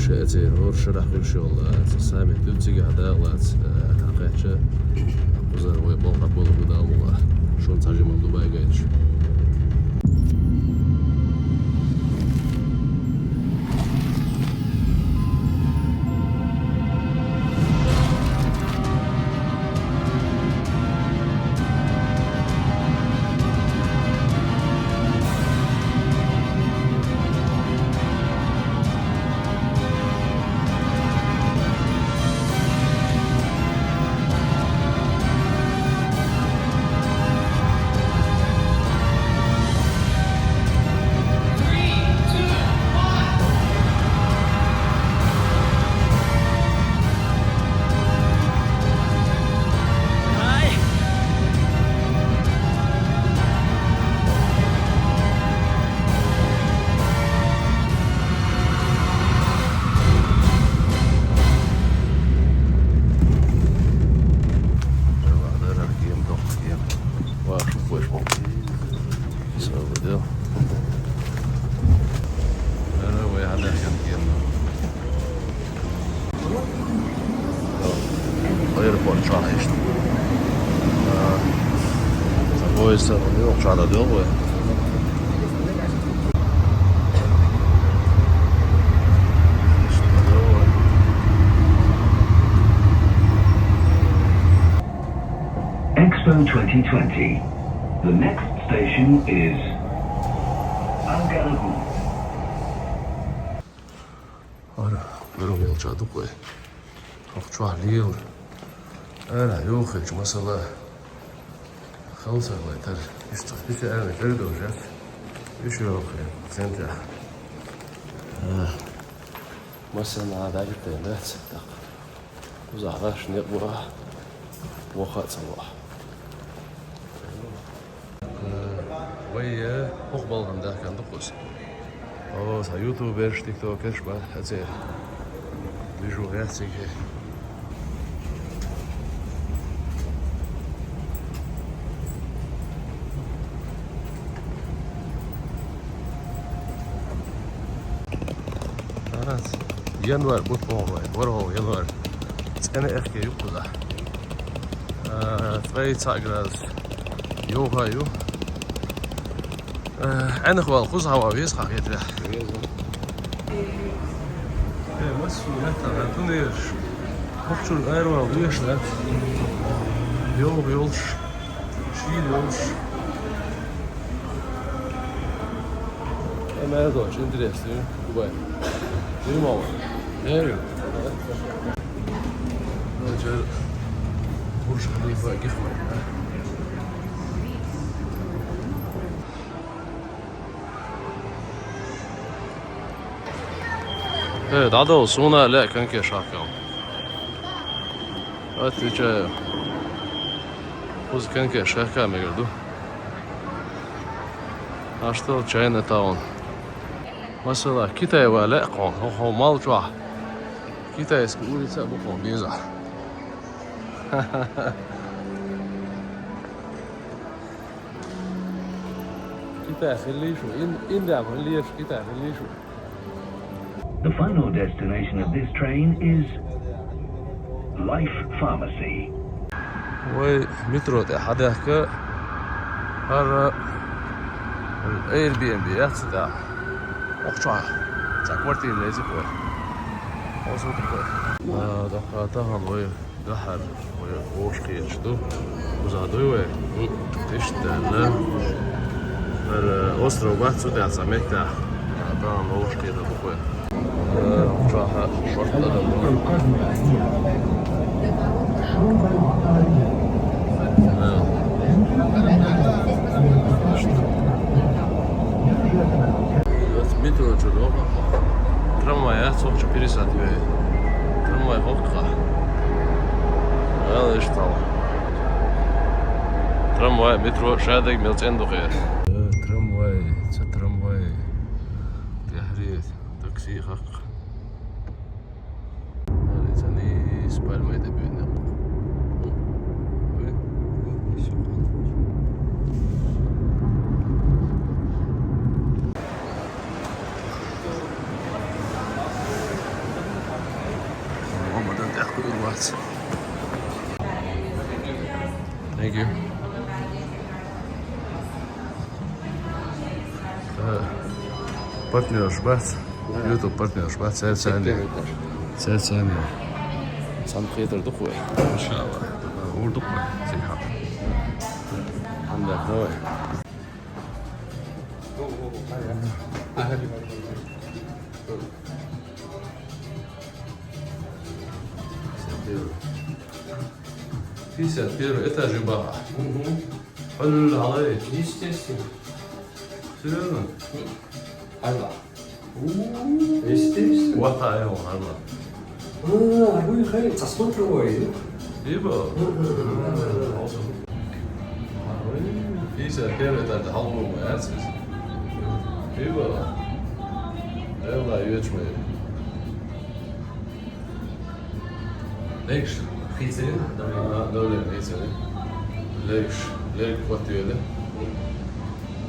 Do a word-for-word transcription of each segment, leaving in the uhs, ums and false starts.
Эцер хӀора шарахь хуьлуш йолу, э, цхьа саммит ду, цигахь дакъалаца, э, хьакхаьчча, кхузара вай болх а болу гу далла, шуна цхьа жимма Дубай гайташ. Аэропорт чохь иштта. А, сан поезд сан йоккхачу чохь дан делла вай. Expo twenty twenty. The next station is Angalahu. Ара, ара волча дукхой. Хох чохь лела. Ара, юххечу масала. Халсарлай тар. Иштта, иштта ара, гардовжат. Иш юххе, центра. А, масана дагиттай, да, центра. Кхузахь даш некъ бу ахь, ваха а ца ло ахь. Э, вай, э, хӀокху балхана дахкан ду кхуза. О, сан ютуберш, тиктокерш бан, хьацера. Вижу гӀертиге. Ас. Январь бу тхуна вай, ворхӀалгӀа январь. ЦӀена аьхке ю кхузахь. А, ткъе цхьаъ градус. Йовха ю. А, Ӏенах вала кхуза хьава веза хьан хетарехь. Веза. Э, массо а лаьттахь тунераш. Хохчуьра аравала веш лаьтта. Йовха йолуш. Шийла йолуш. Э, мел дош, интересно, Дубай. Димова. Э, ну, чё, Бурж Халифа гих вай, да? Э, дӀадовла, суна а лаьа конкеш хьаккал. Отвечаю. Кхуза конкеш хьакка мегар ду. Аштал Чайна Таун. Масала, Китай ван лаьа кхуна, хӀо-, хӀо мал чохь. Китайский улица а бу кхуна безахь. Китай хилли шу, Ин-, Индия хилли шу, Китай хилли шу. The final destination of this train is Life Pharmacy. Вай метро тӀе хьадаьхка, хӀара Airbnb яц тӀехь. Охчохь цхьа квартира леза кхо. Осу тӀе кхо. А, даккха тахана вай. Дахьар вай вовшахкхеташ ду. Кхузахь дуй вай? Иштта аьлла. ХӀара остров бац цу тӀехь цхьа меттехь. Тахана вовшахкхетар ду вай. Э, чохь шорта адам ду. Э. Метро чу доху. Трамвай яц, вокху чу пересадка ве. Трамвай хӀокху хьа. Ала иштта хьала. Трамвай, метро, шадерг мел цӀена ду кхера. Э, трамвай, ца трамвай. Тяхьри, такси хьакха. Али ца нийса пальмай тӀе буьйна. Э, партнёрш бац. YouTube партнёрш бац. Церцани. Церцани. Сам хетар духуй. Иншалла. Ур духуй. Сиха. Ханда хой. Пятьдесят первый этаж баха. Угу. Хьулул гьалай. Естественно. Серьёзно? Хм. Айла. Естественно. Вата айла, айла. А, вы хай, цасматровой. Иба. Мгм. Пятьдесят первый этаж, гьалму, яцис. Иба. Айла, вечмай. Легш хийцарий? А, давление хийцарий. Легш, лег хватилла.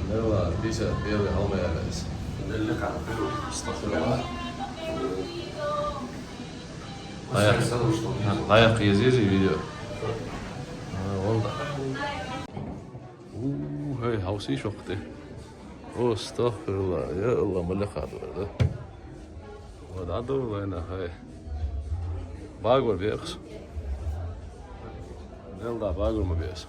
Дела, пятьдесят первый гьалмаяла из. Делли къаркъа. Астагъфирулла. Гьая, гьая, къизизи видео. А, валда. У, гьей, гьавсиш вахъти. Астагъфирулла, я Аллагь, малла хадвар да. Ва дадур вайна хай. Багур бехс. Нелда багур ма бехс.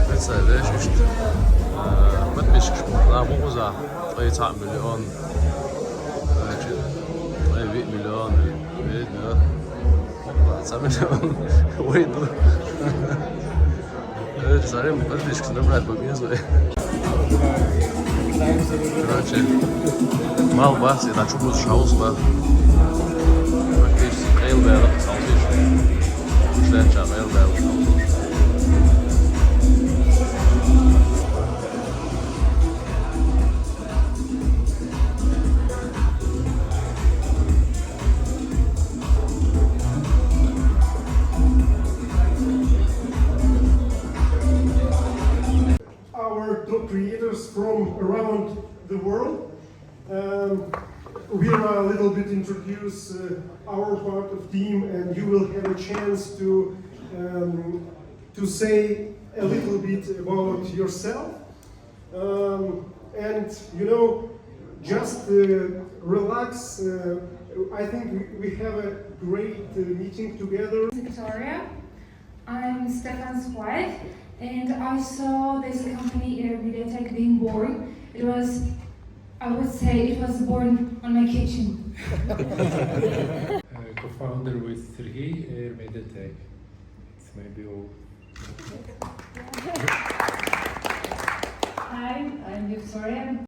Представляешь, ишт, э, подписчикаш бу, на бу уза, тӀай цхьа миллион, э, чи, тӀай виъ миллион, виъ, да. Цхьа миллион, вай ду. Э, царем подписчикаш набрать бу, без вай. Короче, мал бахси, да, чу буз шаус ба. Практически къел бела, салсиш. Шляча къел бела, салсиш. Our top creators from around the world. Um, we will a little bit introduce uh, our part of team, and you will have a chance to um, to say a little bit about yourself. Um, and you know, just uh, relax. Uh, I think we, we have a great uh, meeting together. Victoria. I'm Stefan's wife, and I saw this company, Air Mediatek, being born. It was, I would say, it was born on my kitchen. Uh, co-founder with Serhiy, Air Mediatek. It's maybe all. Hi, I'm Victoria.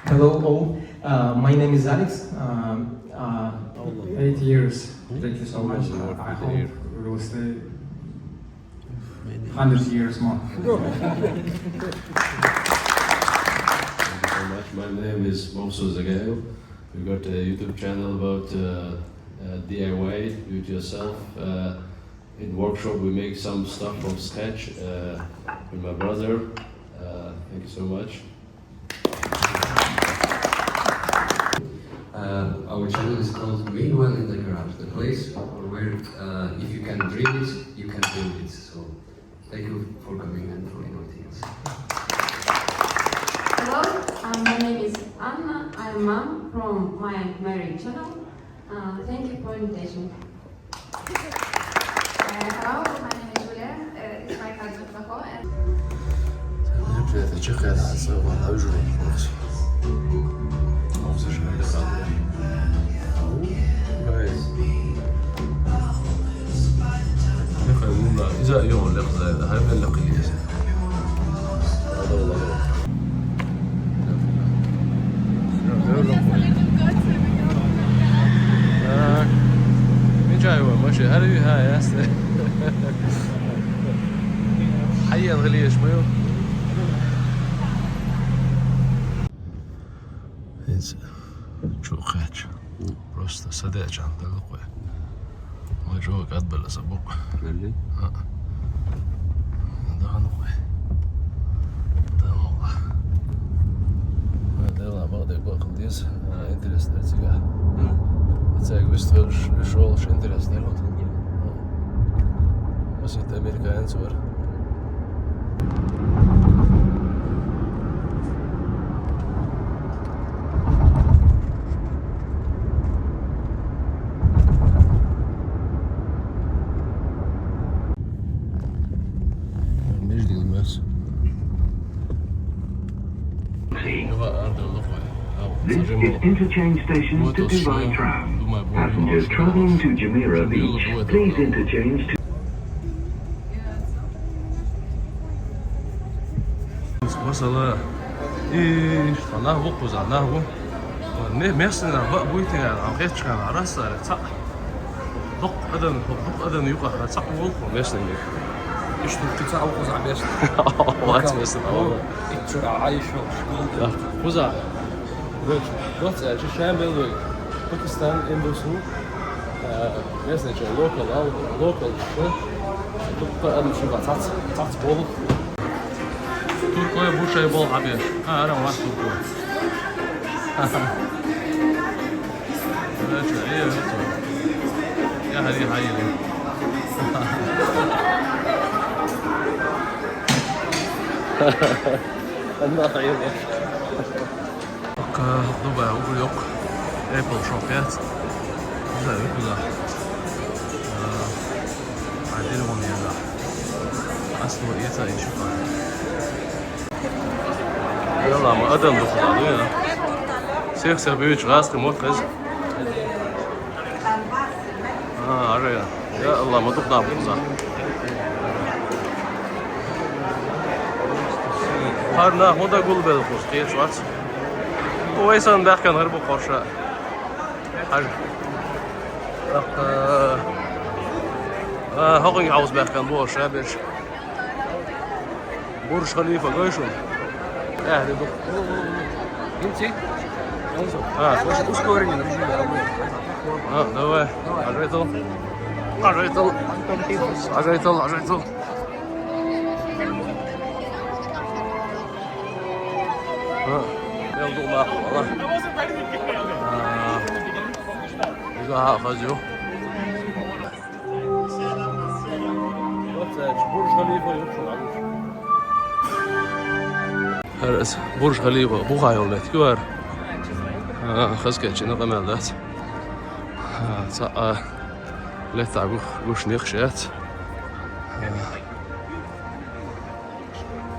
Hello all. Uh, my name is Alex. Um, uh, eight years. Thank you so much. Uh, I hope we will stay hundred years more. Thank you so much. My name is Mokso Zagayo. We got a YouTube channel about uh, uh, D I Y, do it yourself. Uh, in workshop, we make some stuff from scratch uh, with my brother. Uh, thank you so much. Uh, our channel is called Meanwhile in the Garage, the place where uh, if you can dream it, you can build it. So thank you for coming and for inviting us. Hello, um, my name is Anna. I'm mom from my married channel. Uh, thank you for invitation. Uh, hello, my name is Julia. Uh, it's my cousin Flaho. And Sen hep de çık ya, sen bana hücum olsun. Olsun şimdi de kaldı. Vay. Ne kadar bunlar, güzel yol ne kadar, hayvan ne kadar. Мичай ва, маши, гьар ви гьа, ясна. Хьайял гъилеш ма ю. Хьиз чу кхач. Просто садачан дала къой. Ма чу кад бала сабук. Гали? А. Ага, ну хуй. Да, мала. Ма дела, бакъдерг бакъ деза. А, интересно, цига. М. Цига вист виш, виш волуш интересно, вот. Масит американец вар. This is interchange station to Dubai Tram. Passengers traveling to Jumeirah Beach, please interchange to Масала, и нах ву кхузахь, нах ву. Ме-, местный нах баа буй те, а хетча хана Ӏарасса цхьаъ. Дукха адам, дукха адам юкъахь цхьаъ волу кху местный нах. Иштта кхин цхьаъ ву кхузахь местный. Вац местный, вац. Итт шо Ӏайшо, школа. Кхузахь. Доц, доц, э, чу шайн беллой. Пакистан, индусу. Э, местный чо, локал, ал, локал, да? Дукха адам шу бац, цац, цац болу. Туркой бу шай бол хьабеш. А, ара вац туркой. Ара чо, э, э, чо. Я хари, хари. Анна хари. Ка Дубай угу йокъ. Apple Shop яц. Куза, куза. А, а телефон яда. Асло яца ещё. Яла, ма адам духу ду я. Всех всех бивич раз ты мот хез. А, аре. Я Аллах, ма дукха нах бу кхузахь. ХӀара нах хӀун дан гулбелла кхуза, кхечу вац. Вай санна баьхкан хӀара бу кхорша. Хьажа. ТӀаккха, а, хӀокхуьнга хьовса баьхкан бу ша берш. Бурж Халифа гой шуна? Э, ду. ХӀинций? А. Ускоренный режим. А, давай. Ажайтал. Ажайтал. Ажайтал, ажайтал. А, мел ду нах, ала. А. Иза хазю. ХӀара аса Бурж Халифа бухахь йолу меттиг ю хӀара. А, хаза кечйина къамел дац. А, цхьа а летта гуш, гуш некъаш яц. А.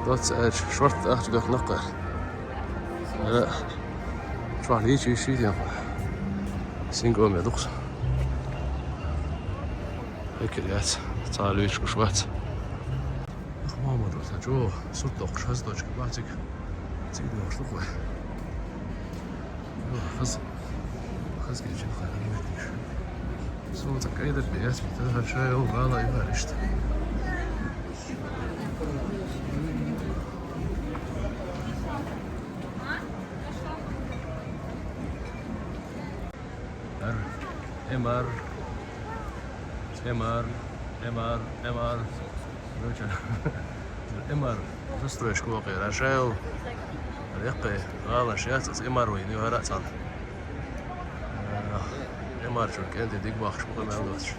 Доцца аьлча, шорта ахча бехнакх. Э, чохь лийча йиш йитина. Синго ме дукху. Хекер яц, цхьа а луьйчуш гуш вац. Ах, Мохьмад, сан чӀогӀа сурт доккхуш, хаза точка бац цига. Цига дохуш ду-кх вай. Йо, хаза, хаза кечйина хьан меттигаш. Со цхьа кӀайдар бе яц, мета, хӀара ша йолу гала а ю хӀара иштта. Ар, эмар, эмар, эмар, эмар. Короче, эмар, застройка вакъера, шайл, рекъе, гӀалаш яц, аса эмар вайн, ю хӀара а цхьаьна. Э, эмар чуьра кӀентий диг бахча бу къамел доцуш.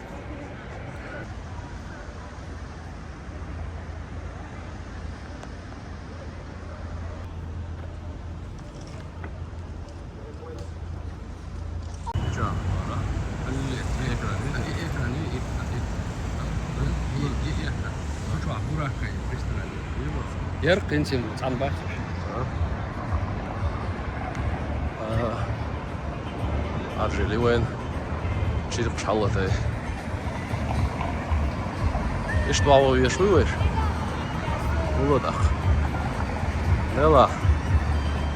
Яр къинцин цӀан бац. Ага. Аржели вайн. Чиркхаш хьаллатай. Иштта ваха веш вуй вайша? Вула тӀаккха. Делахь.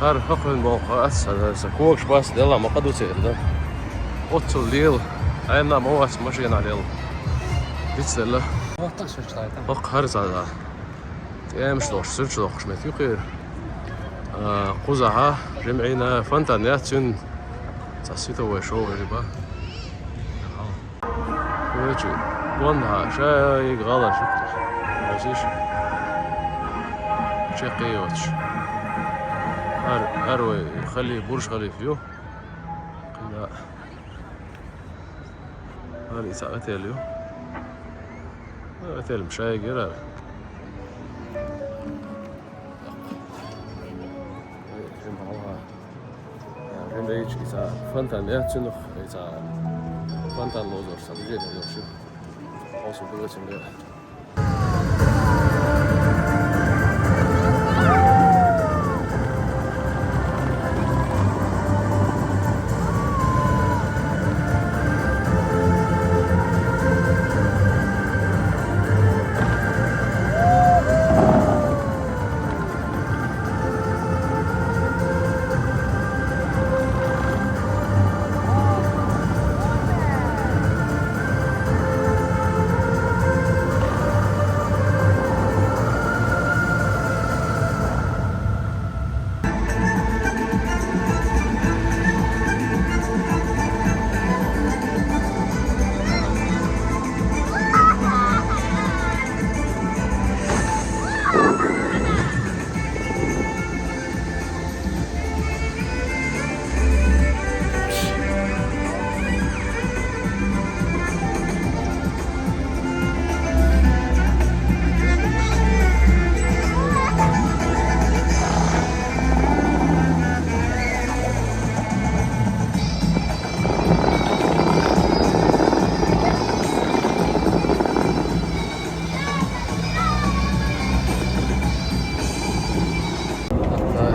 ХӀара хӀокхуьнан болу хаьа аса, аса когаш бац, делахь ма къа ду церан, да? Оццул лела. Айна ма вац машина лела. Дицделла. ХӀокху хӀара цхьа. ТӀемаш долуш, суьрташ доккхуш меттиг ю кхера. А, кхузахьа, жимӀина, фонтан яц цуьнан. Цхьа световой шоу хир бу. Короче, гонна, шайга гӀалаш ю. Хьовсийша. Чаккхе йоцуш. Ар, ар вай хали, Бурж-Халифа ю. КхидӀа. Ар и цхьа отель ю. Отель шайгара ар. Жин рейч и цхьа фонтан яц цунах, и цхьа фонтан лозуш, цхьа движение йолуш ю. Хьо со дагацин бе.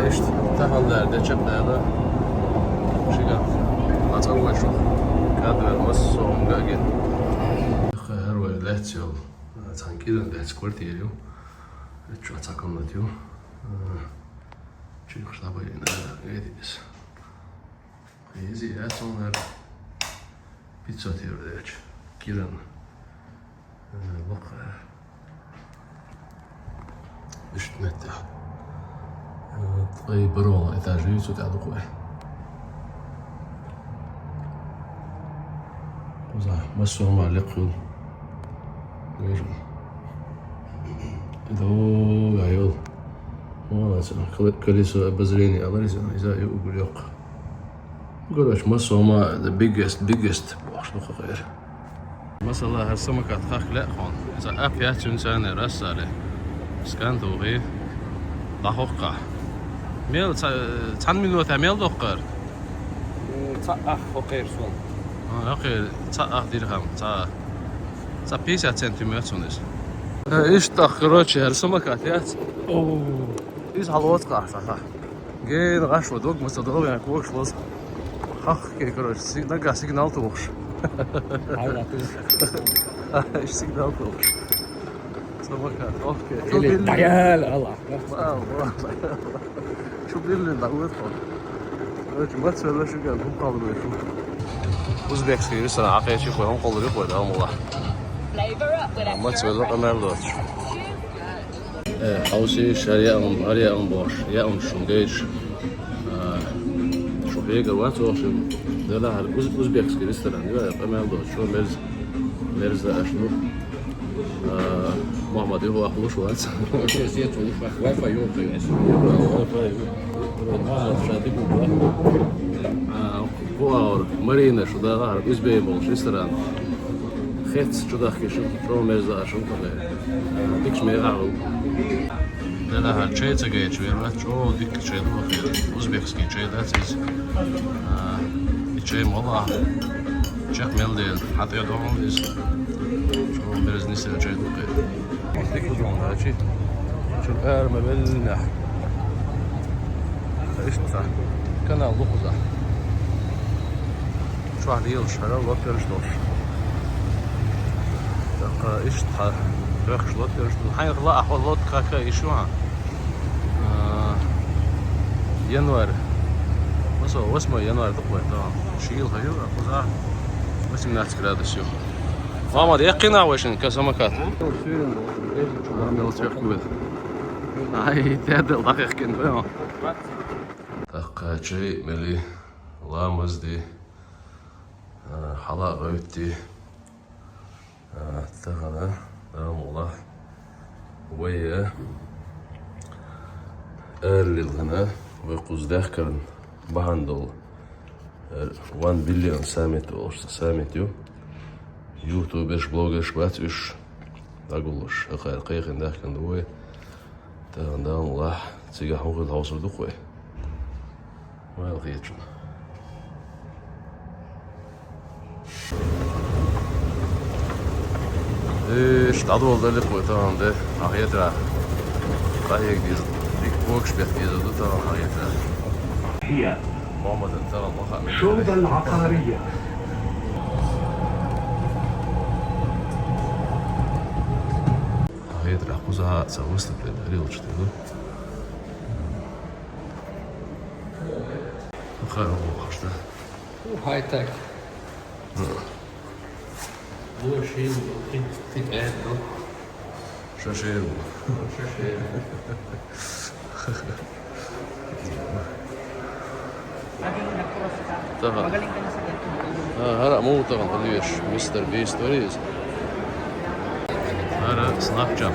Иштта тахана дара де чекхдаьлла. Шига. Ацкъа вай шу. КӀадвер массо а хӀума гагира. ХӀара вай лаьцна йолу. Цхьана кӀиран лаьцна квартира ю. Чу цхьа комната ю. Чуьйхаш дӀабайина гайди иза. Иза яц хьуна хӀара пятьсот евро дечу. Киран. Э, лакха. Иштта меттехь. Э, ткъе баро этаж ю, цу тӀехь ду кхуьй. Кхузахь массо а хӀума лекха хуьлу. Вижу. Догахь йолу. Молодец. Коле-, колесо обозрения алар иза, иза ю угу йоккха. Короче, массо а хӀума the biggest, biggest бохуш ду хӀокхара. Масала, хӀара самокат хахка лаьа хьуна. Иза ап яц цуьнан царна рассале. Скан тухий. ДӀахоккхахь. Мел ца-, цхьана минотехь мел доккхара? М, цхьа ах хӀокхера суна. А, хӀокхера цхьа ах дирхам, цхьа, цхьа пятьдесят центнер ю моьтту суна иза. Э, иштта, короче, хӀара самокат яц. О, иза хьалоцу кхахь, сахьа. Гена гӀаш ван дог, маца дог, вен когаш лоза. Хахке, короче, си-, нагахь сигнал тухуш. Хьайна тухуш. Иш сигнал тухуш. Самокат, окей. Или даял ала. Ва, ва. Шу биллин дӀавоьду хьо. Короче, мацвелла шуьга хӀума кхаллур ву шу. Узбекский ресторан, Ӏакхечи хӀума кхаллур ю хӀой, Далла мукъалахь. Мацвелла къамел доцуш. Э, хьовсийша, хӀара яа хӀума, хӀара яа хӀума бохуш, яа хӀума шуна гайта. А, шу хьегар вац оха шуна. Делахь хӀара уз-, узбекский ресторан ю, къамел доцуш, чӀогӀа мерза, мерза аша ду. А, Мухьаммад, юха ваха луш вац. Wi-Fi йоху. Wi-Fi ю. А, кху аура, Марина, шу дагӀа хӀара узбей болуш ресторан. Хец чу дахкий шу, чӀогӀа мерза аша ду. Дикаш мегахь ву. Делахь хӀара чай ца гайча вер вац, чӀогӀа дикка чай ду хӀокхера. Узбекский чай дац иза. А, и чай ма ла. Чекх мел дела, хьан тӀе дохьун иза. ЧӀогӀа мерза нисъелла чай ду хӀокхера. Дика хӀума даьлча, чуьра ара ма веллинехь. Иштта цхьа канал ду кхузахь. Чохь лелаш хӀара лотераш долуш. ТӀаккха иштта хьан бехаш лотераш долуш. Хьайна лаахь лотка кхаьчча йиш ю хьан? А, январь. Масо, восьмое январь ду кхуьй, да. Шийла хан ю, а кхузахь восемнадцать градус ю. Мама, яьккхина вай шин ка самокат? Ай, тӀедал дӀахехкина вай ма. ТӀаккха чай мели, ламаз ди, а, хьала гӀевтти. А, тахана, Далла мукъалахь, вай, а, Аралелхана вай кхуза даьхкарна бахьана долу, э, One Billion Summit олуш цхьа саммит ю. Ютуберш, блогерш бац уьш дӀагуллуш, хӀокхара кхайкхина даьхкина ду вай. Тахана Дала мукъ лахь, цигахь хӀун хила хьовсур ду-кх вай? Вайл хетачунна. Эш, дӀадоладелла-кх вай тахана де, ахьа хетарехь. ДӀахьега деза. Дика когаш бетта дезар ду тахана, ахьа хетарехь. Хьия. Мохьмадан тахана ма хаьа меттиг. Шудан Акъария. Ахьа хетарехь кхузахь а цхьа выступление хилча дела. Хаа вохуш ду. Хай-тек. Ло шен, ти, ти, ти, ти. Ша шен. Ша шен. Тахана. А, хӀара муха тахана хила везаш, Мистер Бист вара иза. ХӀара Снапчат.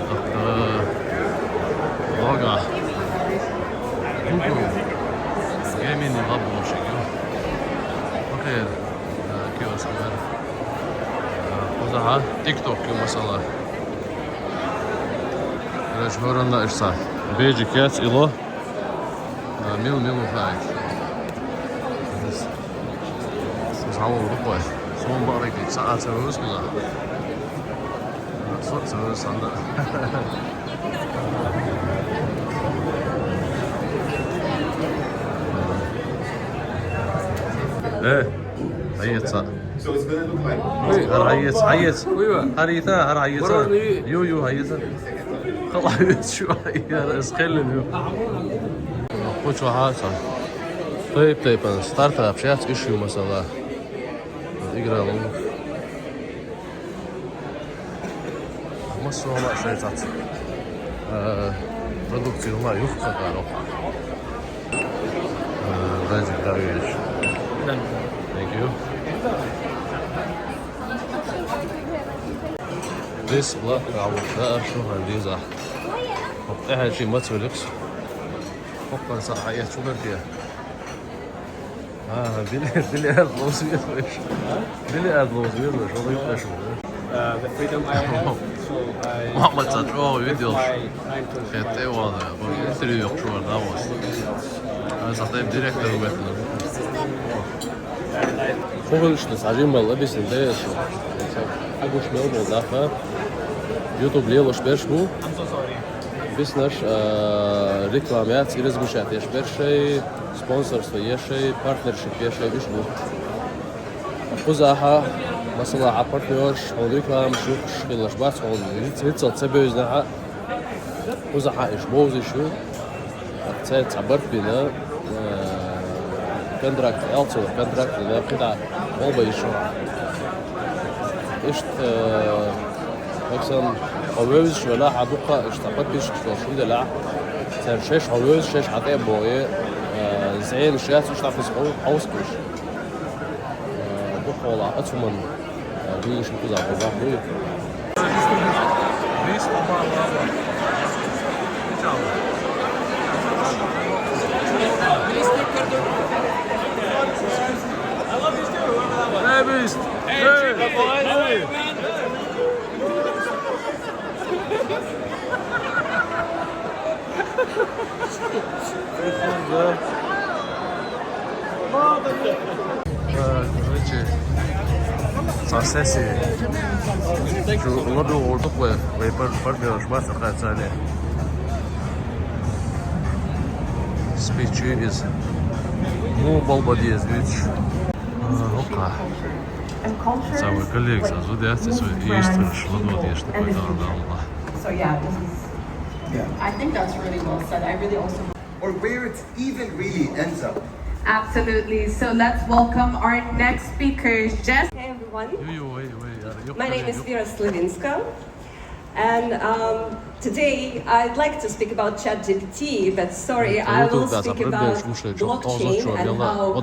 ТӀаккха Вага. Google. Gemini Lab вошиг ю. Окей. А, киоск вара. А, кхузахь а TikTok ю, масала. Короче, хӀоранна а иштта бейджик яц, ило. А, мила, мила хаийта. Иза хьалха ду-кх вай. Суна бакъдерг дийца, схьа а ца вевза кхузахь. Со а ца вевза цхьанна а. Э, хьаэца. ХӀара хьаэца, хьаэца. ХӀара йита, хӀара хьаэца. Мороженое? Ю, ю, хьаэца. Хала хьаэца шу, хӀара ас кхеллина ю. Кху чохь а цхьа тайп-тайпана стартапаш яц, уьш ю, масала. Игра ловр. Массо а хӀума шайн цхьацца. Э, продукция хӀума юха ца каро. Э, дайзик да веш. Thank you. This block, а вот, да, шу хан диза. Вот, э, чи мац великс. Хоппан са, а я чугар те. А, били-, биллиард ловза веза вайша. А? Биллиард ловза веза вайша, вала юкъе шу. Uh, the freedom I have, so I Мохьмад сан чӀогӀа видео. Хетта а вала, интервью йоккхуш вара Давос. Аса тайп директор ву метта. ХӀун хилча, сан жиммал объяснить дайа шу. Хьан гуш мел болу даха. YouTube лелош берш бу. Биснарш, а, реклама яц, и размещать еш берш шай, спонсорство еш шай, партнершип еш шай, уьш бу. Кхузахьа, масала, хьан партнерш, хьуна рекламаш юккуш хиларш бац, хьуна ницкъ-, ницкъал ца бевзинехь а, кхузахьа иш бовзийш ю. Цаьрца цхьа барт бина, э, контракт, ялцо контракт бина, кхидӀа гӀо бан йиш ю. Иштта, э, Оксан, хьо вевзаш велахь, хьан дуккха а иштта подписчикаш долуш хӀун делахь, цара шаьш хьо вевзаш, шаьш хьан тӀе а богӀе, э, зенаш яц, иштта хьан хӀума хьовсуш. Э, дуккха а вала, оцу хӀуманна, э, дуьйнаш ма кхузахь богӀахь дуй. Э, короче, цхьа сессия. Шу ладугӀур ду-кх вай, вай пар-, партнераш бац кхаьчча. Спичи из. Муха болу бан деза дуьйцуш. А, хӀокху. Цхьа вай коллега, цхьа зуда яц, иза вай йистхуьлуш ладогӀа дезаш ду, вай тахана Дала мукъ лахь. So yeah, this is, yeah. I think that's really well said. I really also Or where it even really ends up. Absolutely. So let's welcome our next speaker, Jess. Hey everyone. Ю, ю, вай, вай, э, My name is Vera Slavinska. And, um, today I'd like to speak about ChatGPT, but sorry, I will speak about blockchain and how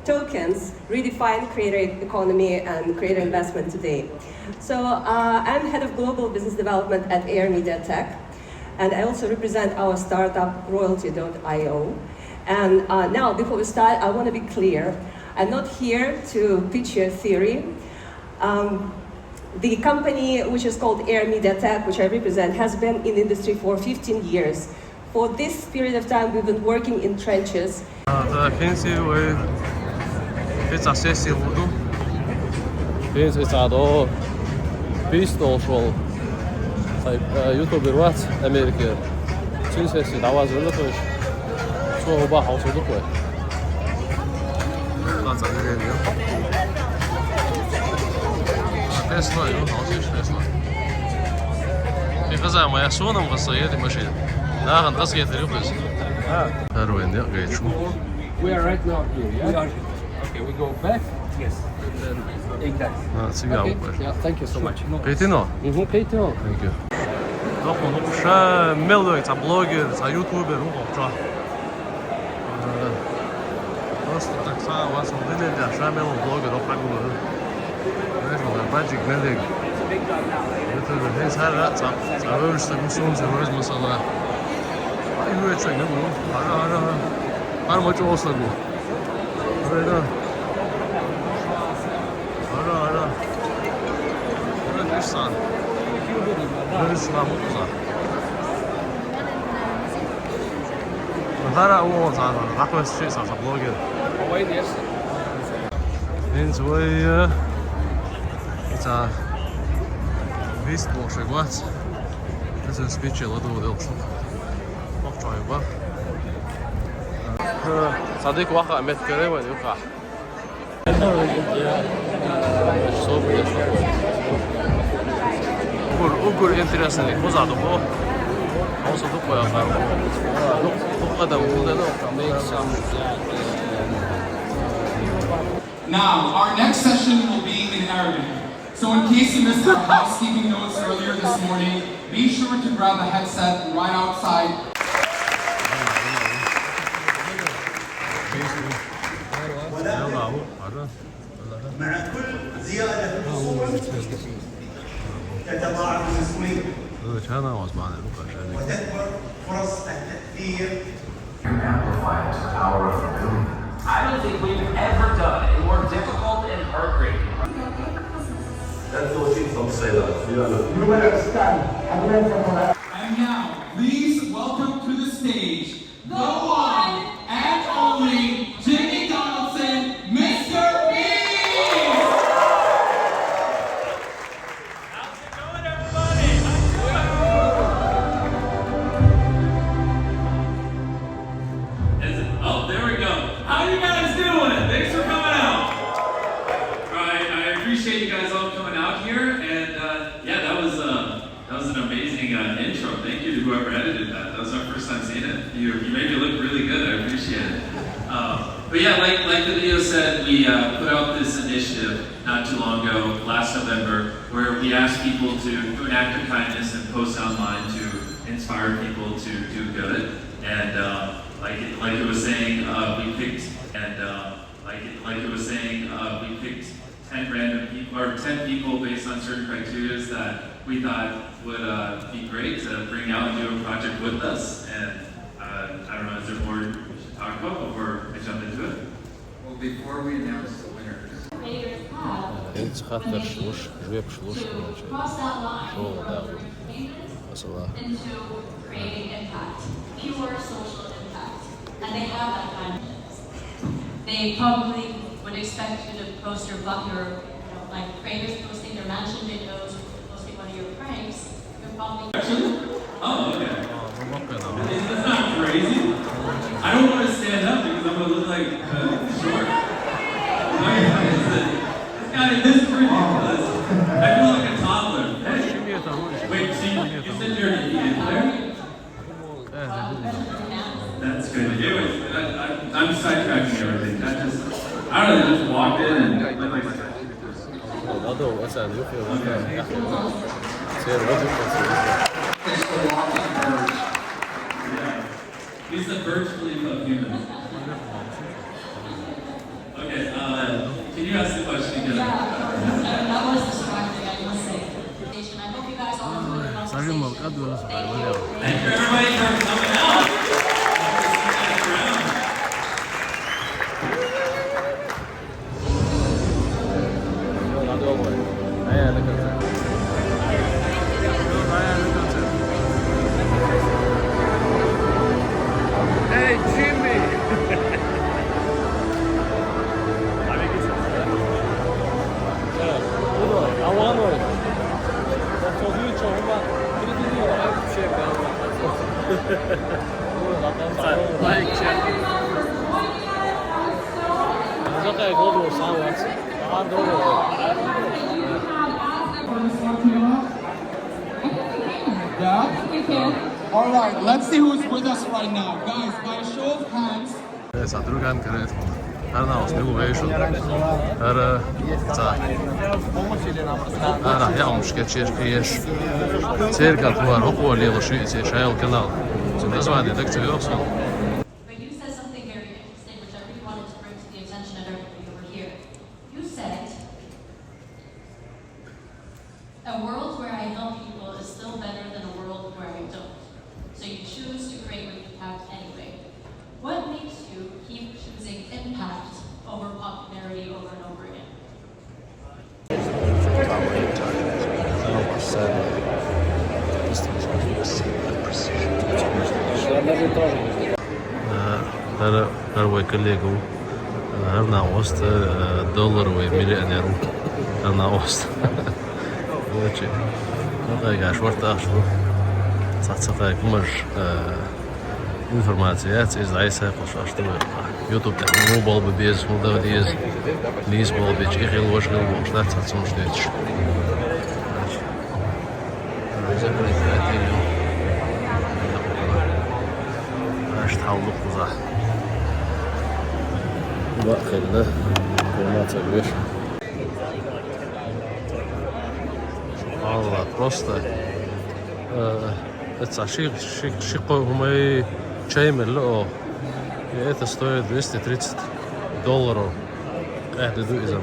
tokens redefine creator economy and creator investment today. So, uh, I'm head of global business development at Air Media Tech. And I also represent our startup, royalty dot io. And uh, now, before we start, I want to be clear. I'm not here to pitch a theory. Um, the company, which is called Air Media Tech, which I represent, has been in industry for fifteen years. For this period of time, we've been working in trenches. ТӀаккха хӀинца вай хӀинца сесси лургда. ХӀинца хӀинца дӀо пистол шол. Цхьа, э, ютубер вац Америке. Цуьнан сесси дӀаваза велла вай. Цо хӀу бахьа хьовсур ду вай. Тесла ю, хьовсуш Тесла. И хаза моя, суна ма хаза еди машина. Нахана хаза хетар ю хаза. ХӀара вайн декъа гайта шу. We are right now here, yeah? We are here. Okay, we go back. Yes. And then exactly. А, цига. Okay. Yeah, thank you so much. Кхийтино? Мгм, кхийтино. Thank you. Доккха, ну, ша мел вай, цхьа блогер, цхьа ютубер, ну, чо. Э, просто так ша, вас он дилер, ша мел блогер, о, как бы. Знаешь, вот, баджик мел вай. Это же, э, цхьа, цхьа, цхьа вевзаш саг, ну, суна ца вевза, масала. Ай, ну, это что, ну, ара, ара, ара. Ара, мочи осагу. Ара, ара. Ара, ара. Ара, деш сан. Ара, сан, мукъа сан. Ара, о, сан, сан. Дакъа вес чи сан, сан блогер. ХӀинца вай, э, ица вист бохуш вай вац. Иза спиче ладугӀу делкъаш. Бохчой бах. Цхьа дика ваха а меттиг карай вайн юххехь. Угур, угур интересный, кхуза дукхо. Хьовса дукхо яхар. Дукха адам, кхуза дукха. Make some, uh, Now, our next session will be in Arabic. So in case you missed our housekeeping notes earlier this morning, be sure to grab a headset right outside. مع كل زيادة في الصور تتضاعف المسؤولية وتكبر فرص التأثير. Can amplify it to the power of a billion. I don't think we've ever done a more difficult and heartbreaking. And now, please welcome to the stage the one and only Jimmy Donaldson, Mister Beast! How's it going, everybody? Is it? Oh, there we go. How you guys doing? Thanks for coming out. All right, I appreciate you guys all coming out here, and uh, yeah, that was uh, that was an amazing uh, intro. Thank you to whoever edited that. That was my first time seeing it. You you made me look really good. I appreciate it. Uh, but yeah, like like the video said, we uh, put out this initiative not too long ago, last November, where we asked people to do an act of kindness and post online to inspire people to do good. And um, like it, like it was saying, uh, we picked and um, like it, like it was saying, uh, we picked ten random people or ten people based on certain criteria that we thought would uh, be great to bring out and do a project with us. And uh, I don't know, is there more we should talk about before I jump into it? Well, before we announce the winners, It's хаттарш луш, жоьпаш луш, короче. Шоу, да. Масала. Into creating impact, pure social impact. And they have that kind of. They probably would expect you to post your, your, you know, like, creators posting their mansion videos, posting one of your pranks. You're probably. Actually? Oh, okay. It's, it's not crazy. I don't want to stand up because I'm gonna look like uh, short. Like, this guy, this is ridiculous. I feel like a toddler. Hey. Wait, see, you said you're an idiot player? That's good. Anyways, I, I, I'm sidetracking everything. That just, I don't know, just walked in and like, like, It's a walking bird. Yeah. He's the Burj Khalifa of humans. Okay, uh, can you ask the question again? Yeah, that was distracting, I must say. I hope you guys all enjoyed the Thank you, everybody, for coming out. Hey, Jimmy! Yeah? All right, let's see who's with us right now. Guys, by a show of hands. Es atrugan kret. Ar nav smilu vēršu. Ar, ā, cā. Ar, jā, un škečieš, ieš. Cirka, ko ar hoko lielu šī, šī šajā kanālā. Zinu, tas vārdi, tak, cīvjoks. But you said something very interesting, which I really wanted to bring to the attention of everybody over here. You said, "A world where I help people is still better than a world where I don't. So you choose to create what you have anyway." What makes you keep choosing impact over popularity over and over again? Ā, ар, ар вай коллега, ар нагъуста, ā, долларовый миллионер. Ар нагъуста. Короче, ну, къайгаш варташ, ну. Цаца къайгумаш, ā, информация яц, из айса къошаш, что вы. YouTube-тӀа, ну, болба беза, ну, да, деза. Нийса болба, чӀи хила, важа хила, бохуш дац, цхьа цунаш децаш. Закрыть хотели. Аш тхьалла кхузахь. Бакъ хилла. Хьуна ца веш. Алла, просто, э, это ши, ши, ши кхо хӀумай чай мелла оха. И это стоит двести тридцать долларов. Къаьхьа ду иза.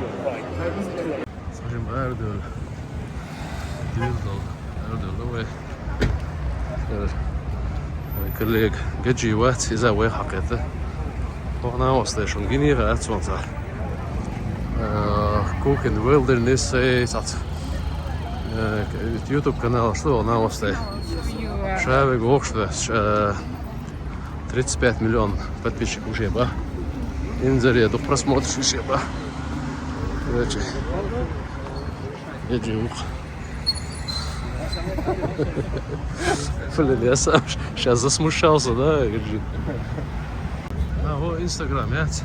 Сажим ардуьл. Дил дол. Ардуьл вай. Вай коллега Гаджи вац, иза вай хьакхета. Хьо нагӀосташа гинийгӀа ац ванца. Э, Cook in Wilderness, э, цац. Э, YouTube канал, что он нагӀостай? Шавиг вохш да, ш-, э, тридцать пять миллион подписчик уже ба. Инзаре дух просмотр уже ба. Короче. Гаджи ух. Блин, я сам щ-, щас засмущался, да, Гаджи? А, о, Instagram, яц?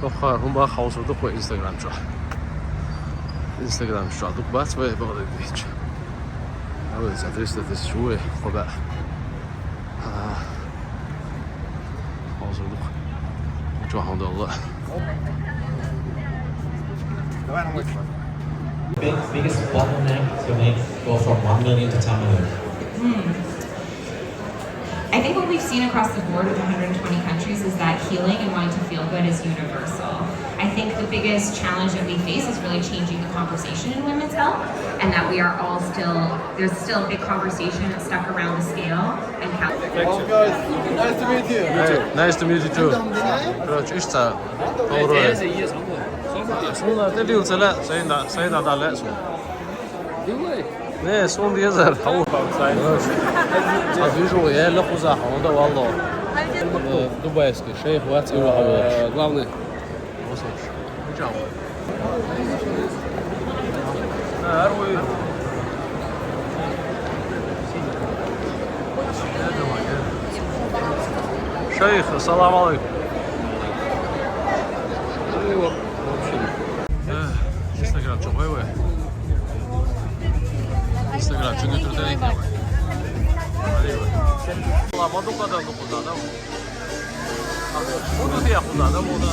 Охар, хӀун бах хьовсур ду кхо Instagram чу. Instagram чу дук бац вай, бах дагадийч. А, вай, за триста тысяч вай, хӀо бах. А. Хозур дух. Чохун долла. Big, biggest bottleneck to make go from one million to ten million? Hmm. I think what we've seen across the board with one hundred twenty countries is that healing and wanting to feel good is universal. I think the biggest challenge that we face is really changing the conversation in women's health, and that we are all still, there's still a big conversation that's stuck around the scale and how. Thank you. Nice to meet you. Hey, nice to meet you too. Короче, ишца. Доброе. Суна, ты дил целя, сайна, сайна да лесу. Не, сун дезер. Хау. А вижу, я лохуза, он да валло. Э, дубайский шейх, вац, его, э, главный. Шейх, ассаламу алейкум. Э, Instagram чу гой вай. Instagram чу не трудайки. Ладно, ну куда, ну куда, да? Буду я куда, да, буду.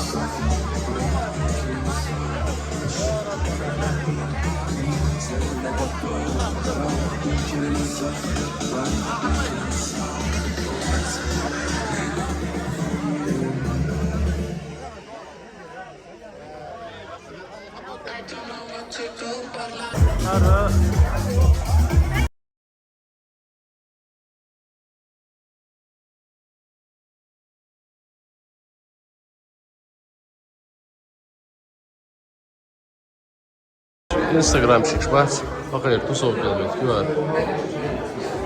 Ара. Инстаграмщикаш бац, бакъера тусовка йолу меттиг ю хӀара.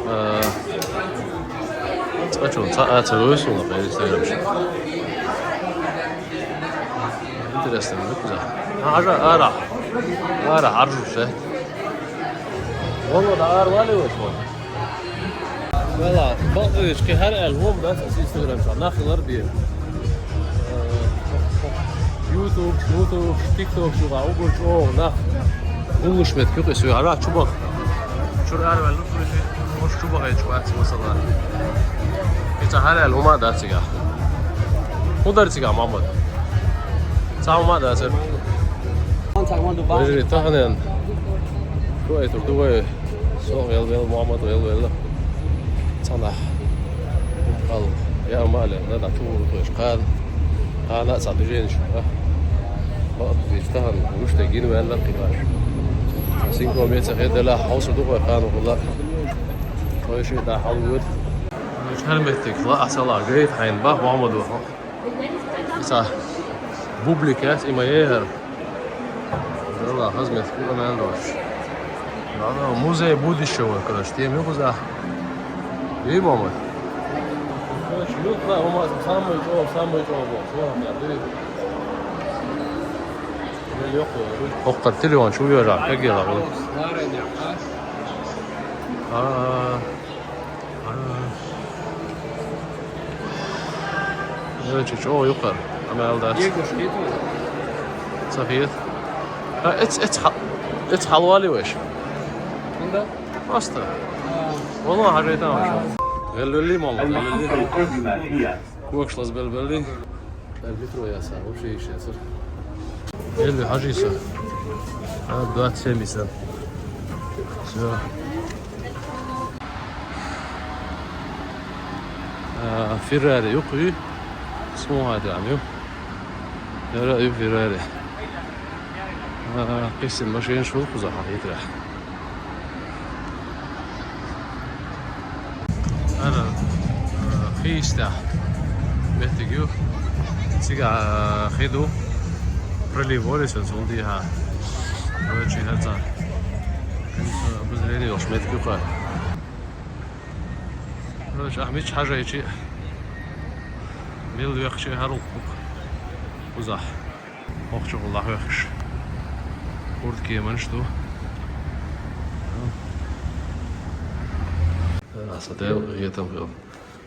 А, цкъачунна цхьа а ца вевза суна хӀара инстаграмщик. Интересно, ма кхузахь. Хьажа арахь. Арахь Ӏаржуш дац. Вон вара ара вале вай вон. Вала, бакъвечу кхин хӀара аьлла хӀума дац аса инстаграм чохь, нах хилар бен. Э, ютуб, ютуб, тикток чуьра уггар чӀогӀа нах гуллуш меттиг ю кхин суьйхьара чу баха. Чуьра араваьлла ду кхин, оцу чу бахийча вац масала. Кхин цхьа хӀара аьлла хӀума а дац цигахь. ХӀун дара цигахь, Мохьмад? Цхьа хӀума а дацара. Вежарий, таханен. Шу айтур ду вай. Со велла-велла, Мохьмад велла-велла. Цхьанхьа. Хьал. Я ма ле, да, да, чу вур тхоьш кхана. Кхана а цхьа движенеш, а? Бакъ дийца тахана, вуьш тӀе гина ваьлла кхин баш. Синком яц хир делахь, хьовсур ду вай кхана гӀулла. Тхойши да хьал вуьд. ХӀара меттиг ла а ца ла гайта хьайна бах, Мохьмад ваха. Ца бублик яц, и ма яхара. Вала, хазмет, ку амел дош. Вала, музей будущего, короче, тема ю кхузахь. Вий, Мохьмад? Короче, ю, да, у нас самый чё, самый чё, вот, вот, да, ты. Хьокхара телефон чу вера, как я говорю. А, а. Э, чу чӀогӀа юкъара, амел дац. Ца хета. А, эц, эц хьал-, эц хьалвали веш. Просто. Валлахьи, хьажийта ваша. Геллули, мама, геллули. Кокш лаз белбелли. Дар метро яса, вообще ещё ясар. Гелли, хьажийса. А, двадцать семь исан. Всё. А, Феррари юкъа ю. СмугӀа тӀехь ю. Яра ю Феррари. А, кхиссина машинаш хуьлу кхузахь хьахийтарехь. Ара, а, хи истехь меттиг ю. Цигахь, а, хи ду. Пролив вори сан цул дийхьа. Короче, хӀара цхьа. Обозрение йолуш меттиг ю кхара. Короче, ахь мича хьажайчи, мила вехчи хьарулху кхузахь. Охчухула лахвехаш. Курткеманаш ду. Аса дел гӀетам хила.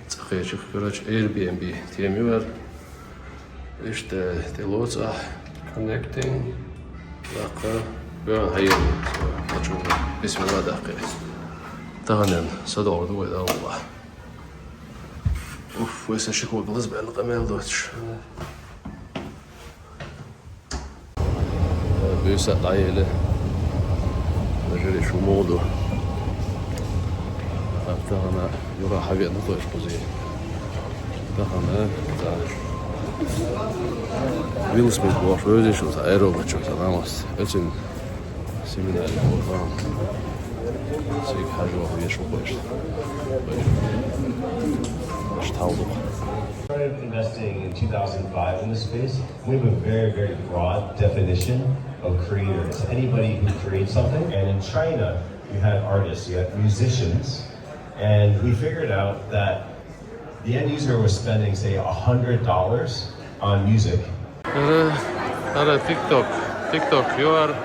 Цхьа кхечух, короче, Airbnb тема ю вара. Иштта тӀе лоцу ахь. Connecting. Даккха. Бен хьайна. Ачу. Бисмилла даккхи. Таханен садовр ду вай Аллах. Уф, вай сан ши кога лазбаьлла къамел доцуш. Буьйса дӀаели. Вежарий, шу муха ду? Тахана юха хьавеана ду тхойш кхузий. Тахана, да. Уилл Смит бохуш вевзаш ву сан аэропорт чу сан намас. Эцин семинаре боху. Цига хьажа ваха веш ву кхойш. Аш тхьал ду. Started investing in two thousand five in this space. We have a very, very broad definition of creator. It's anybody who creates something. And in China, you had artists, you had musicians, and we figured out that the end user was spending, say, a hundred dollars on music. ХӀара, хӀара TikTok, TikTok ю хӀара.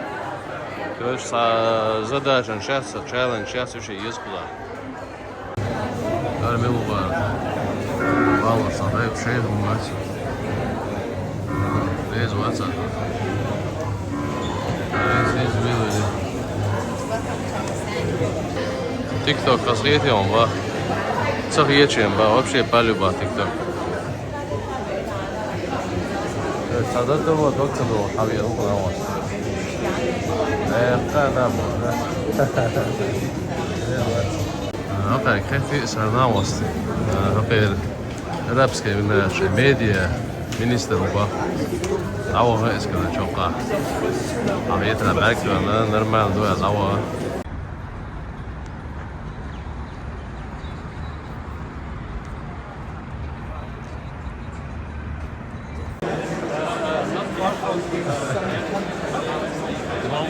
Короче, цхьа задача яц, цхьа челлендж яц, вообще еза кхузахь. Ара мила ву бара? Валлахь, сан хӀайба шайна хӀума вац. Реза вац аса. Реза, реза мила ву. TikTok аса хетий хьуна, ба? Ца хеташ ба, вообще по-любому TikTok. Цхьа дан ду, дог ца ду, хьан веана хӀума вац. Э, кхана ма, да? ХӀокхаьрга хетий, сарна васт. ХӀокхера арабский вина шайн медиа министр ву бах. ДӀаваха иза кара чоккха. Ахьа етара баьрг хиларна, нормально ду аьлла дӀаваха.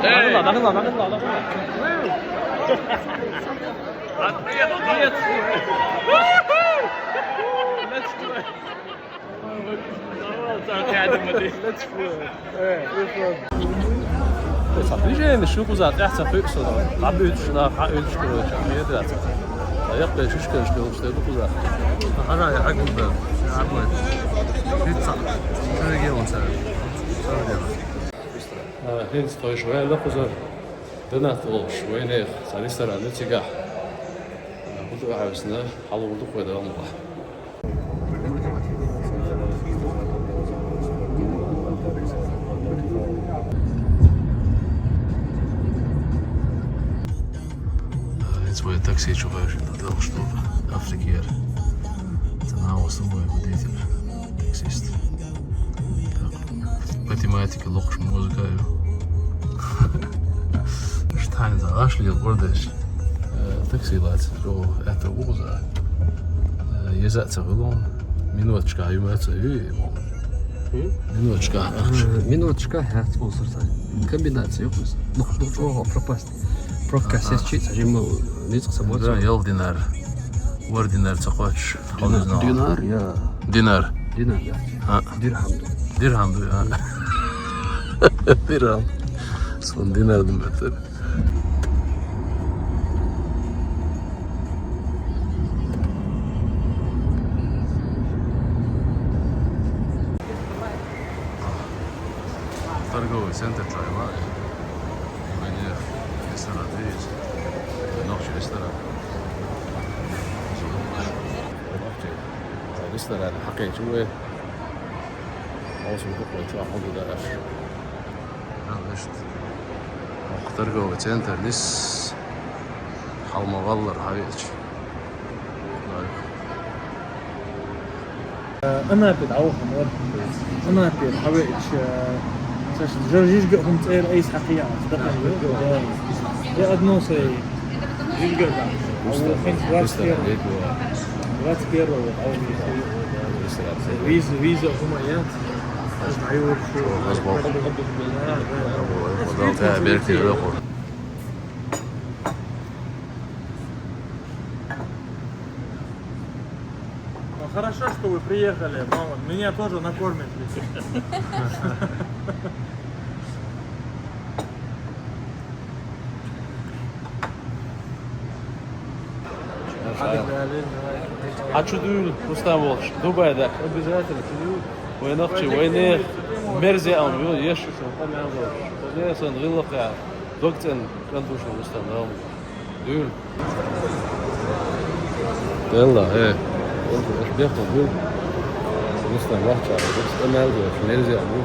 Эй! Накрыла, накрыла, накрыла, накрыла. Ответ, нет. Let's go. Let's go. Э, э, э. Ца движение, шу кхуза, тӀехь ца хуьсу. Хьан буьтуш нах, хьан уьлуш, короче, хьан ца. Ца яккхий шишкаш кхуьлуш, тӀе ду кхуза. Хьажа, я хьагу бер. Хьагу. Хица. Шу регион цара. Шу регион. Э, хӀинца тхойша ваьлла кхузара. Донат волуш, вайнех, цхьа ресторан ю цигахь. Э, хӀун ду хьовсина, хьалур ду кхой далла. Э, хӀинца вай такси чу гӀевшина, далла, что Африкера. Цхьа наха сумой водитель, таксист. По тематике лохуш музыка ю. Штайн за, аш лил бордеш. Э, такси лац, ро, это уза. Э, еза ца вылон. Минуточка, ю ма ца ю. Минуточка. Э, минуточка, хьа, спонсор ца. Комбинация, ю, ну, ну, чего пропасть. Пробка сес чица, жимма, ницкъ сабот. Да, ел динар. Вар динар ца кхоч. Динар, я. Динар. Динар, я. А. Дирхам ду. Дирхам ду, а. Дирхам. Сон динар ду метр. Торговый центр Тайвань. Вайнех, ресторан дийс. Нохчи ресторан. Ресторан хьакхечу вай. Хьовсур ду кхой чохь хьо ду даьш. Торговый центр нис. Хьалма валлар хьавеача. Анапе дӀавахана вара. Анапе хьавеача, цаьш жижига а хӀума цӀера айса хьакхиъна, дахана ву. Я одно сай жижига а. Двадцать первого. Двадцать первого. Виза, виза а хӀума яц. Аж дӀайора шу. Да, да. Ну, хорошо, что вы приехали, мама. Меня тоже накормите. Хьан чу дуьйла, Рустам волчу, Дубай даьхна? Обязательно чу дуьйла. Вай нохчий, вайнех мерза яа ю, еш шу, къамел долуш. Сан гӀиллакхехь, дог цӀена кӀант ву шу, Рустам, Дала. Дуьйла. Делла, э. Оцу аша бехк ма буьйла. Рустам вахча, оцу къамел деш, мерза а бу.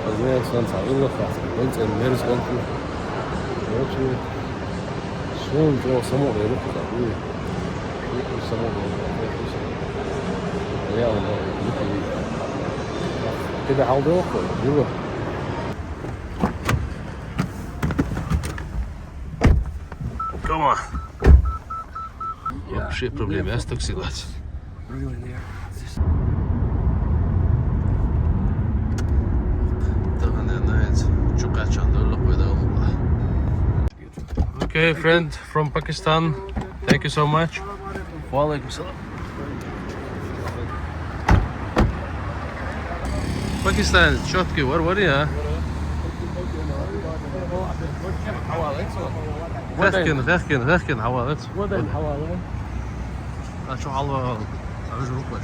Хазне сан цхьа гӀиллакх хац, вайн цӀена мерза кӀант ву. Короче, суна чӀогӀа самукъа дерриг а кхузахь дуй. Самукъа дерриг а кхузахь. Я, ма, ма, ма. КхидӀа хьал дохку, дила. Come on. Вообще проблема, я с такси лац. Тахана, знаете, чу кхачан долу кхой да. Okay, friend from Pakistan. Thank you so much. Ва алейкум салам. Пакистан чёткий вар, вари, а? Хехкин, хехкин, хехкин хьавалац. А чу хьалва, а, жу кваш.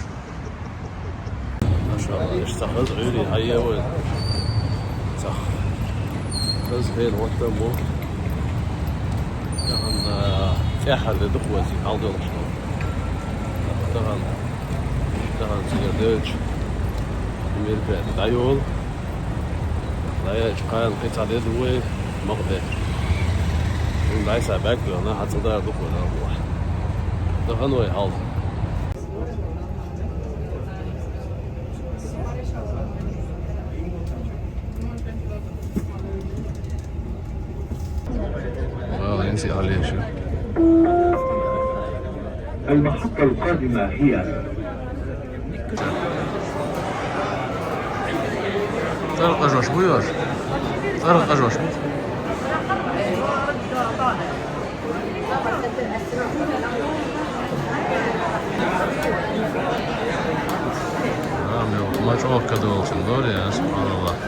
Машалла, иштта хаза гӀуьйре хьаевай. Цхьа хаза хӀела хӀоттам бу. Тахана тӀаьххьара де дукха вазий, хьал долуш ду. Тахана, тахана цигара девлча, мероприятие дӀайолу. ДӀаяьлча кхана кхин цхьа де ду вай, макъде. Вуьн дӀай са баьг доьгӀна, хьан цӀа дара дукха вай нах вахь. Тахана вай хьал. المحطة القادمة هي. ЦӀаркъажош буй оаш? ЦӀаркъажош бу? А, мел, ма чӀоагӀа кадолчун дора, я, субханаллах.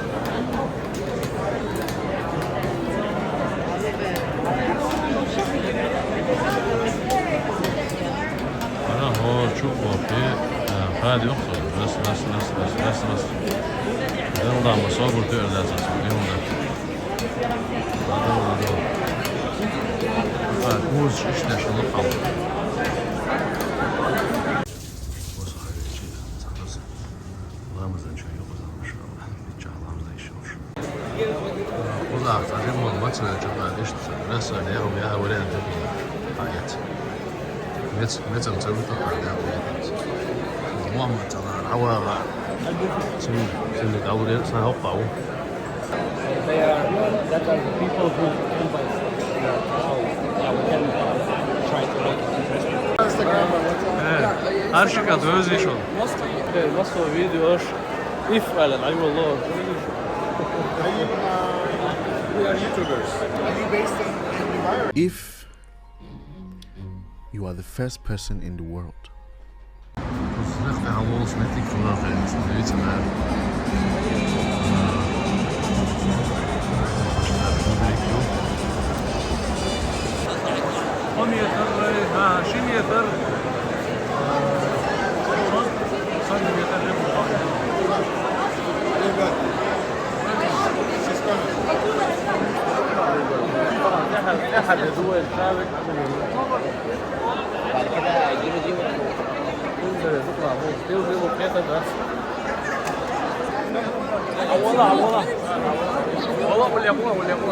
Ана, хӀо, чу, хӀо, пе, а, хадио, хӀо, раз, раз. Дала ма собар тоьар дац аса, динна. Ладо, ладо. А, уз шиш деш лукъал. Ламазан чу юкъа, машалла. Биччахь ламаз деш йолуш. Кхузахь цхьа жимма маца велча, иштта раса дехьа яхьа вариант ду кхузахь. Хьаэца. Мец-, мецам ца вуьту хьан дехьа вариант. Мухаммад цхьа лара хьавагӀа. Цуьнга, цуьнга дӀавуьллера, сан хӀокху ву. They are, that are the people who invite us. So, yeah, we can try to make it interesting. Э, Аршика, доза йиш йолу. Массо видеош. If, Alan, I will love. Are you, uh, we are YouTubers. Are you based in, in Dubai or? If you are the first person in the world. Узах тӀехь волуш меттиг хилла хенаш, дивица, да. Кхо метр, а, ши метр.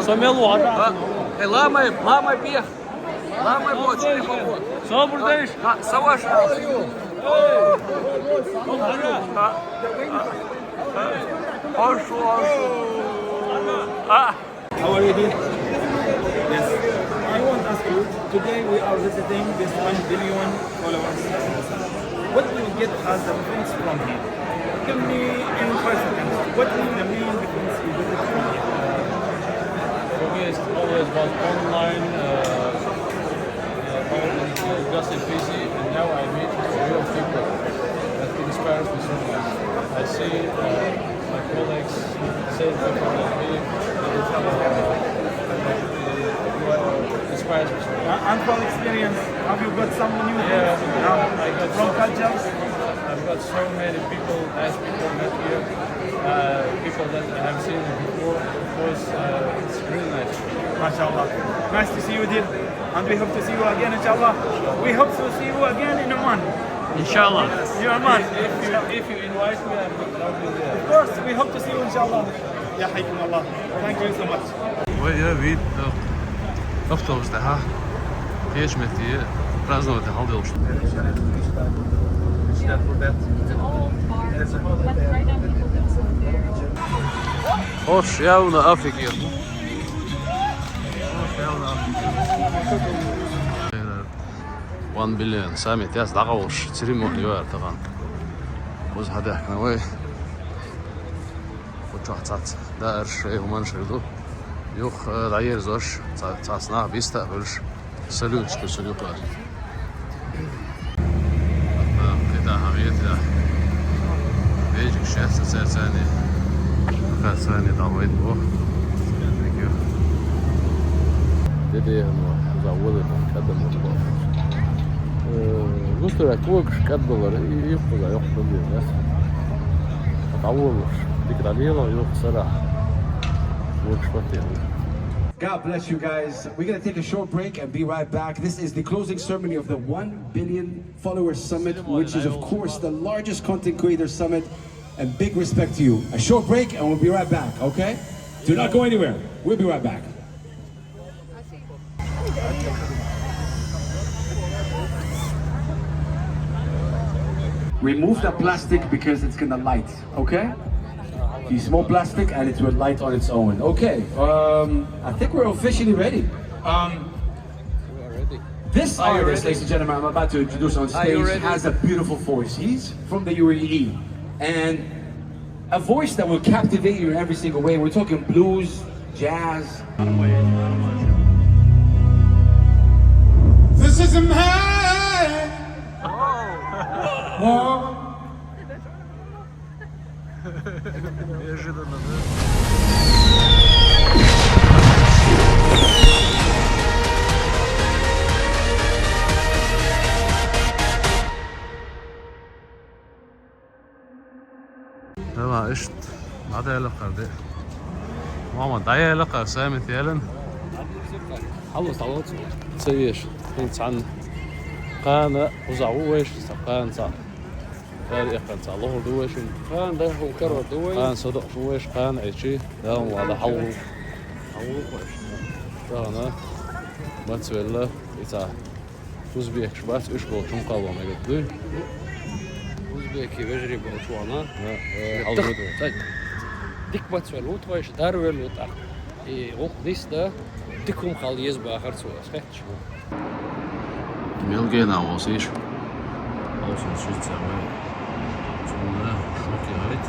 Со мел ву хьажа? Э, ламай, ламай бе. Ламай бо, чуьра ма бо. Собар дайша. Ха, саваш. Эй! Ха, ха, ха. Ошу, ошу. А. How are you doing? Yes. I want to ask you, today we are visiting this one billion followers. What do you get as a points from here? Tell me in five seconds. What is the main difference you get from here? For me, it's always about online, uh, uh, just busy, and now I meet real people that inspires me so much. I see, uh, my colleagues, same people like me, they tell, uh, like, uh, what inspires me so much. Uh, and from experience, have you got some new things? Yeah, I got from so much. I've got so many people, nice people met here, uh, people that I have seen before. It was, uh, it's really nice. MashaAllah. Nice to see you, dear. And we hope to see you again, inshallah. We hope to see you again in Oman. Inshallah. You Oman. If, if you, if you invite me, I will, I will be there. Of course, we hope to see you, inshallah. يحييكم الله. Thank you so much. Вай, я вид, э, автобус тӀехь кхечу метте праздновать хьалдолуш. It's an old park, but right now people can sit there. Ош явна Африка. Ош явна Африка. One billion summit яц дӀакъовлуш церемони йора тахана. Уза хьадаьхкина вай. Кху чохь цхьацца даарш, шайн хӀуманаш хир ду. Юха, э, дӀаерзош, цхьа-, цхьацца нах биста а хуьлуш, салюташ кхуьссур ю кхара. КхидӀа хьан гӀетарехь. Бежик шаьц цаьрца царний. Кхаьрца царний дӀавайта боху. Thank you. Де дехьа ма, за волу, кадам ма боху. Э, гуттара а когаш кӀадбалар, и, и кхуза йоккха хӀума деза. ДӀаволуш, дика дӀалела, юха сарахь. Воккхаш ватте. God bless you guys. We're gonna take a short break and be right back. This is the closing ceremony of the one billion follower summit, which is, of course, the largest content creator summit. And big respect to you. A short break, and we'll be right back, okay? Do not go anywhere. We'll be right back. Remove the plastic because it's gonna light, okay? You smell plastic and it will light on its own. Okay, um, I think we're officially ready. Um, this artist, ladies and gentlemen, I'm about to introduce on stage, has a beautiful voice. He's from the U A E, and A voice that will captivate you in every single way. We're talking blues, jazz. This is a man. War. Неожиданно, да? Давай, иштта, дӀадаьлла кхар де. Мама, дӀаяьлла кхар, Сами, ялан. Хьалла, хьалла. Ца веш, хӀинца цхьанна. Кхана, кхузахь ву вайша, ца кхана цхьаъ. Кхана эккхана цхьаъ лохур ду вайшин. Кхана да, хӀун карор ду вай? Кхана садоӀуш ву вайша, кхана Ӏечи. Дала ма вада хьалла. Хьалла ву вайша. Кхана, мацвелла, и цхьа. Узбекаш бац, уьш болчу хӀума кхалла мегар дуй? Узбеки вежарий болчу вахана. Да, э, хьалгур ду. Дика мацвелла ву тхойша, дарвелла ву тӀаккха. И гӀуллакх нисда, дика хӀума кхалла еза бахар цо, ас хетча. Мел гена волсийша. Волсун шиц ца вай. Цунна шок яхайт.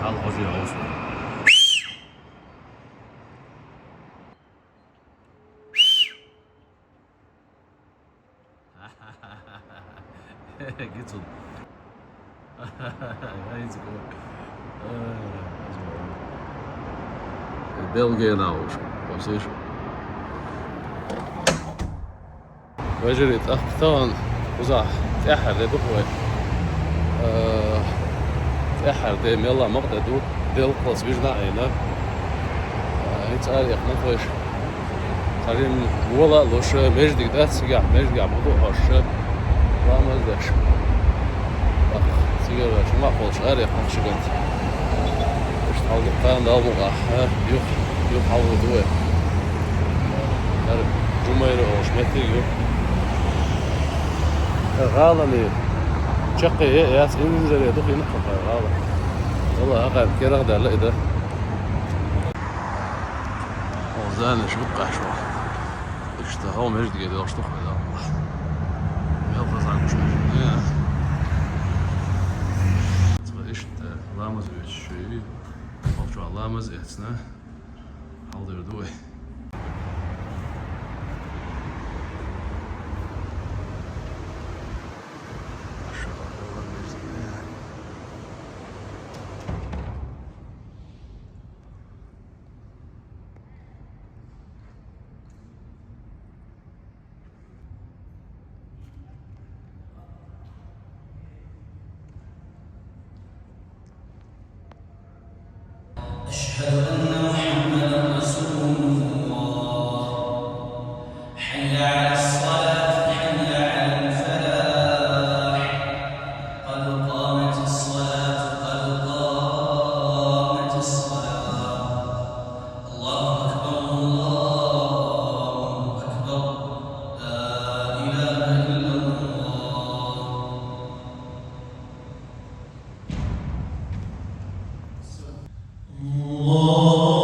Хьал хожий волсун. Гицун. Гайзико. Белгена уж. Косиш. Вежарий, тӀаккха тахана кхузахь тӀаьххьара де ду вай. Э, тӀаьххьара де мелла макъ де ду, делкъалц вижна Ӏийна. Э, хӀинца ара яхна тхойша. Цхьа жимма вола а луш, междиг дац, цигахь междигахь ма ду хьош, ламаз деш. ТӀаккха цигара чу ма а кхолуш, ара яхна ши ган. Иштта хьалха кхана Далла мукъахь, юха, юха хьалха ду вай. ХӀара Джумайра олуш меттиг ю. ХӀара гӀалани чаккхе е а яц, инзаре ду хӀинкха хӀара гӀала. Валла, хӀокхара керагӀ даьлла и дан. Хьо занаш бу къаьшо. Иштта хьо междиге доьлхуш ду хьо, Далла. Мел хаза гуш междиге. Цкъа иштта ламаз вецаш шуьйра. Хьо чохь ламаз эцна. Хьалдер ду вай. أشهد أن محمدا رسول الله. حي على الصلاة، حي على الفلاح. قد قامت الصلاة، قد قامت الصلاة. الله أكبر، الله أكبر. لا إله إلا الله. الله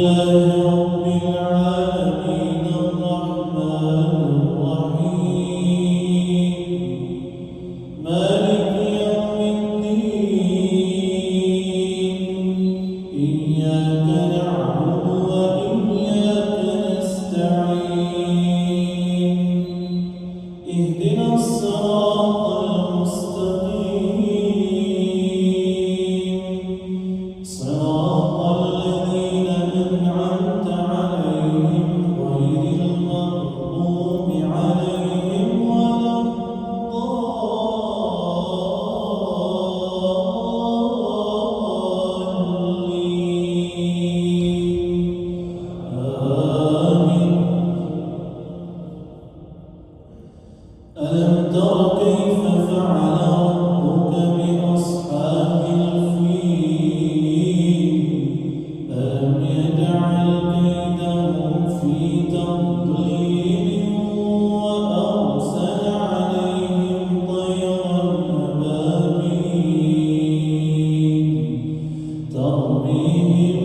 لله رب العالمين الرحمن الرحيم مالك يوم الدين إياك نعبد وإياك نستعين اهدنا الصراط المستقيم صراط الذين أنعمت عليهم غير المغضوب عليهم ولا الضالين آمين ألم تر كيف فعل ربك بأصحاب الفيل ألم يجعل كيدهم في تضليل وأرسل عليهم طيرا أبابيل ترميهم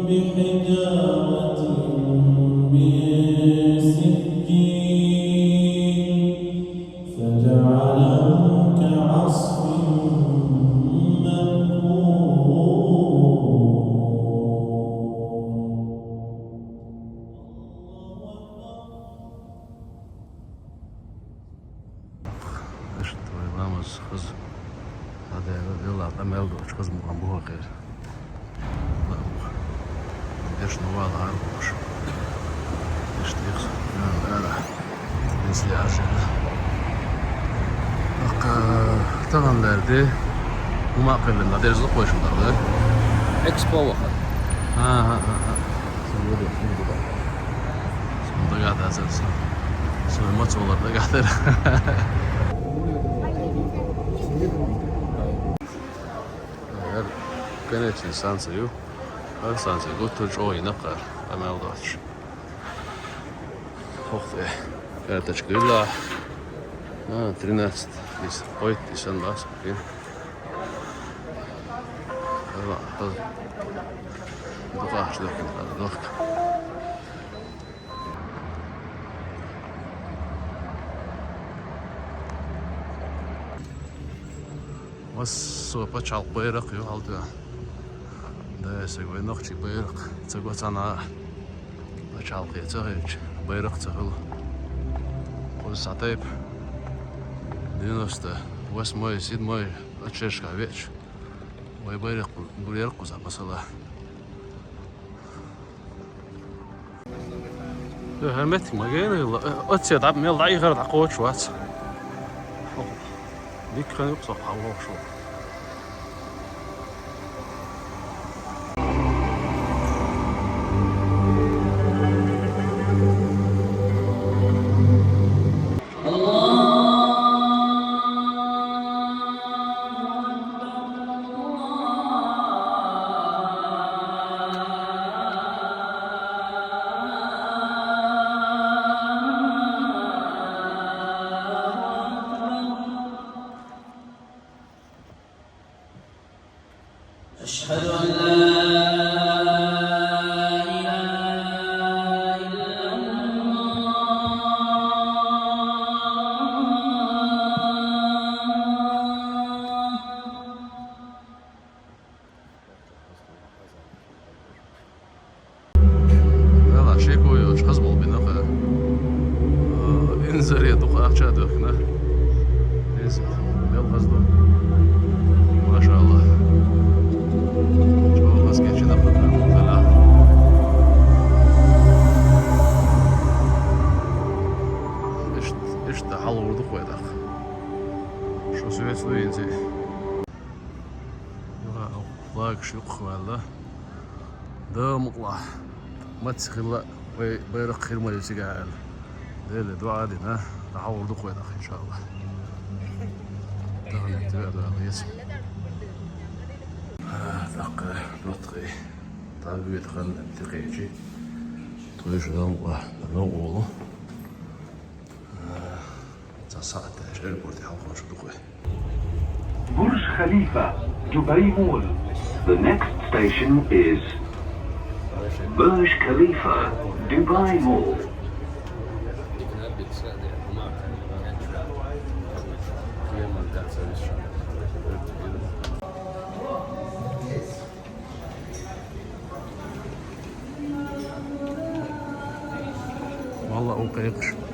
بحجارة من سجيل فجعلهم كعصف مأكول. Иштта вай ламаз хаза хьадаьлла, Делла къамел долчу хаза мукъам бу хӀокхера. Дешна вала хьарбуш. Иштта ихса, ара. Иза яшина. Акка, тахана лерде. ХӀума а кхеллина, дерза кхойшина дагӀа, да? Экспо ваха. Ага, ага. Сон дагахь дацара сан. Сон мацаллар дагахь дара. Эр, конечно, станция ю. Эр станция гуттар чӀогӀа йина кхара, къамел доцуш. ХӀокху тӀе карточка дилла. А, тринадцать, дис, ой, дисан бас, окей. Ала, ала. Дукъаш дохкин, ала, дохк. Массо а пачхьалкх байракх ю хьал тӀе. Да, эсег вай нохчий байракх ца го цхьана а. Пачхьалкхе ца хилча, байракх ца хуьлу. Кхуза схьа тайпа девяносто восьмой, седьмой очередьшкахь веача. Вай байракх гур яра кхузахь, масала. Э, хӀара меттиг ма гена хилла. Э, оцце дӀа, мел дӀаихар дӀакхочуш вац. Дика хан юкъа со хьан вохуш ву. أشهد أن لا إله إلا الله. Вала, шеко йоцуш хаза болу бина кхара. Э, инзаре дукха ахча а дохкина. Иза, мел хаза ду. Машалла. ЧӀогӀа хаза кечина кхара. Иштта, иштта хьалхур ду кхой даккха. Шу соьца ду инзе. Юха лагаш юккъахваьлла. Да, мукълахь, маца хилла вай байракх хир ма ю цигахь аьлла. Деле дуӀа а дина, дӀахьалхур ду кхой даккха, иншааллахӀ. Тахана тӀе а дуьхьал еза. А, тӀаккха, доттагӀий, дӀавоьду хан тӀекхечи. Тхойша да, мукълахь, новкъа волу. Цхьа сахьташ аэропорте хьалхара шу ду кхой. Бурж Халифа, Дубай Молл. The next station is Burj Khalifa, Dubai Mall. Vallahi o kadar kış.